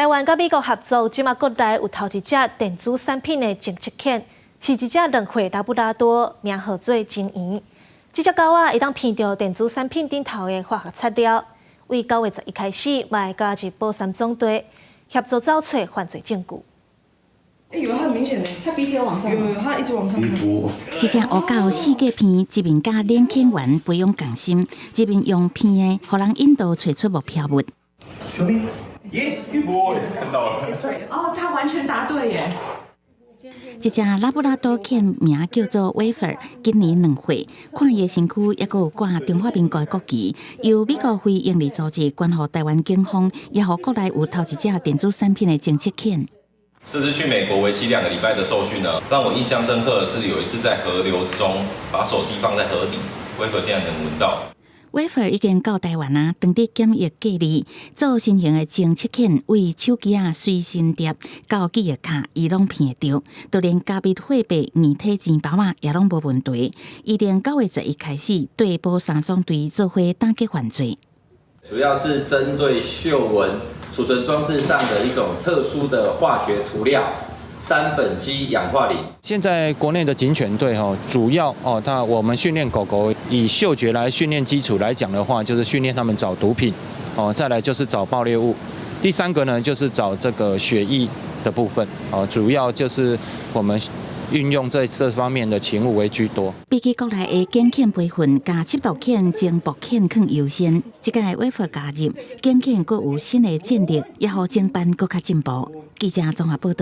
台灣佮美國合作，這馬國內有頭一隻電子產品的偵測犬，是一隻2歲拉布拉多，名號做金魚。這隻狗仔會當聞著電子產品頂頭的化學材料。為9月11開始，嘛會加入保三總隊，協助找揣犯罪證據。欸，有，它很明顯的，它鼻子有往上，有有，它一直往上。這隻烏狗四界鼻，一面佮獵犬員培養共心，一面用鼻的，予人引導揣出目標物。 Yes, good boy，看到了。哦，他完全答對耶！這隻拉布拉多犬名叫做威弗，今年2歲，看伊的身軀猶閣有掛中華民國的國旗，由美國非營利組織捐予台灣警方，也予國內有頭一隻電子產品的偵測犬。這次去美國為期2個禮拜的受訓呢，讓我印象深刻的是有一次在河流中把手機放在河底，威弗竟然能聞到。威弗已經到台灣啊，當佇檢疫隔離，做新型的偵測犬，為手機仔隨身碟到記憶卡，伊攏聞會著，就連加密貨幣硬體錢包仔也攏無問題。預定9月11開始對保三總隊做伙打擊犯罪。主要是針對嗅聞儲存裝置上的一種特殊的化學塗料。三苯基氧化磷。現在國內的警犬隊吼，主要哦，它我們訓練狗狗以嗅覺來訓練基礎來講的話，就是訓練他們找毒品，哦，再來就是找爆裂物，第三個呢就是找這個血液的部分，哦，主要就是我們運用在這方面的勤務為居多。比起國內的警犬培訓，共緝毒犬、偵爆犬更優先。這屆威弗加入，警犬閣有新的戰力，也予偵辦閣較進步。記者綜合報道。